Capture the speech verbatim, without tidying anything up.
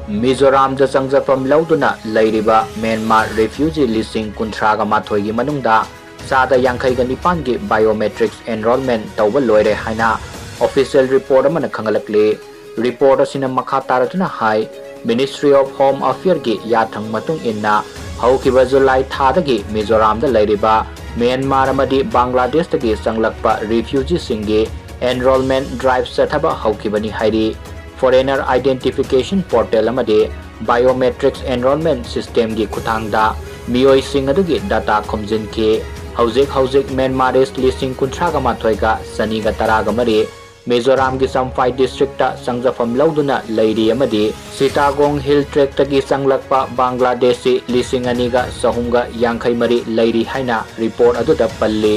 ꯃꯤꯖꯣꯔꯥꯝꯗ ꯆꯪꯖꯐꯝ ꯂꯧꯗꯨꯅ ꯂꯩꯔꯤꯕ ꯃ꯭ꯌꯥꯟꯃꯥꯔ refugee ꯂꯤꯁꯤꯡ ꯀꯨꯟꯊ꯭ꯔꯥꯒ ꯃꯥꯊꯣꯏꯒꯤ ꯃꯅꯨꯡꯗ ꯆꯥꯗ ꯌꯥꯡꯈꯩꯒ ꯅꯤꯄꯥꯟꯒꯤ biometrics enrollment ꯇꯧꯕ ꯂꯣꯏꯔꯦ ꯍꯥꯏꯅ official report ꯑꯃꯅ ꯈꯪꯍꯜꯂꯛꯂꯤ꯫ Report ꯑꯁꯤꯅ ꯃꯈꯥ ꯇꯥꯔꯗꯨꯅ ꯍꯥꯏ, Ministry of Home Affair ꯒꯤ ꯌꯥꯊꯪ ꯃꯇꯨꯡ ꯏꯟꯅ ꯍꯧꯈꯤꯕ ꯖꯨꯂꯥꯏ ꯊꯥꯗꯒꯤ ꯃꯤꯖꯣꯔꯥꯝꯗ ꯂꯩꯔꯤꯕ ꯃ꯭ꯌꯥꯟꯃꯥꯔ ꯑꯃꯗꯤ ꯕꯪꯒ꯭ꯂꯥꯗꯦꯁꯇꯒꯤ ꯆꯪꯂꯛꯄ refugee ꯁꯤꯡꯒꯤ enrollment drive ꯆꯠꯊꯕ ꯍꯧꯈꯤꯕꯅꯤ ꯍꯥꯏꯔꯤ꯫ Foreigner identification portal ꯑꯃꯗꯤ biometrics enrollment system ꯒꯤ ꯈꯨꯠꯊꯥꯡꯗ ꯃꯤꯑꯣꯏꯁꯤꯡ ꯑꯗꯨꯒꯤ data ꯈꯣꯝꯖꯤꯟꯈꯤ꯫ ꯍꯧꯖꯤꯛ ꯍꯧꯖꯤꯛ Myanmarese ꯂꯤꯁꯤꯡ ꯀꯨꯟꯊ꯭ꯔꯥꯒ ꯃꯥꯊꯣꯏꯒ ꯆꯅꯤꯒ ꯇꯔꯥꯒ ꯃꯔꯤ ꯃꯤꯖꯣꯔꯥꯝꯒꯤ ꯆꯝꯐꯥꯏ district ꯇ ꯆꯪꯖꯐꯝ ꯂꯧꯗꯨꯅ ꯂꯩꯔꯤ ꯑꯃꯗꯤ ꯁꯤꯇꯥꯒꯣꯡ hill tract ꯇꯒꯤ ꯆꯪꯂꯛꯄ ꯕꯪꯒ꯭ꯂꯥꯗꯦꯁꯤ ꯂꯤꯁꯤꯡ ꯑꯅꯤꯒ ꯆꯍꯨꯝꯒ ꯌꯥꯡꯈꯩ ꯃꯔꯤ ꯂꯩꯔꯤ ꯍꯥꯏꯅ report ꯑꯗꯨꯗ ꯄꯜꯂꯤ꯫